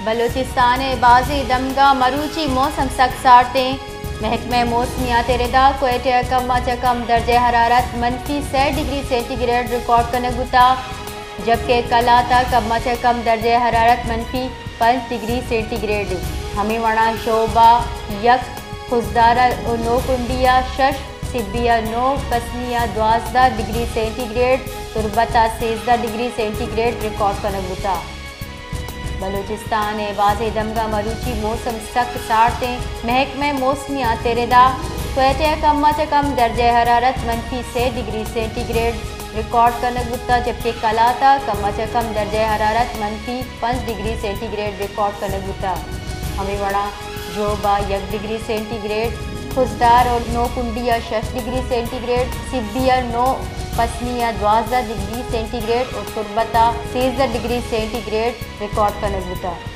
بلوچستان ءِ بازیں دمگاں مروچی موسم سک سارتیں۔ محکمہ موسمیات ءِ ردا کوئٹہ ءَ کم ءَ چہ کم درجہ حرارت منفی سے ڈگری سینٹی گریڈ ریکارڈ کنگ بوتگ، جبکہ کلات ءَ کم ءَ چہ کم درجہ حرارت منفی پنچ ڈگری سینٹی گریڈ۔ ہمے وڑا ژوب ءَ یک، خضدار ءَ نو، کنڈی ءَ شش، سبی ءَ نو، پسنی ءَ دوازدہ ڈگری سینٹی گریڈ، تربت ءَ سیزدہ ڈگری سینٹی گریڈ ریکارڈ کنگ بوتگ۔ بلوچستان ءِ بازیں دمگاں مروچی موسم سک سارتیں۔ محکمہ موسمیات ءِ ردا کوئٹہ ءَ کم ءَ چہ کم درجہ حرارت منفی سے ڈگری سینٹی گریڈ ریکارڈ کنگ بوتگ، جبکہ کلات ءَ کم ءَ چہ کم درجہ حرارت منفی پنچ ڈگری سینٹی گریڈ ریکارڈ کنگ بوتگ۔ ہمے وڑا ژوب ءَ یک ڈگری سینٹی گریڈ، خضدار ءَ نو، کنڈی ءَ شش ڈگری سینٹی گریڈ، سبی ءَ نو، پسنی ءَ دوازدہ ڈگری سینٹی گریڈ ءُ تربت ءَ سیزدہ ڈگری سینٹی گریڈ ریکارڈ کنگ بوتگ۔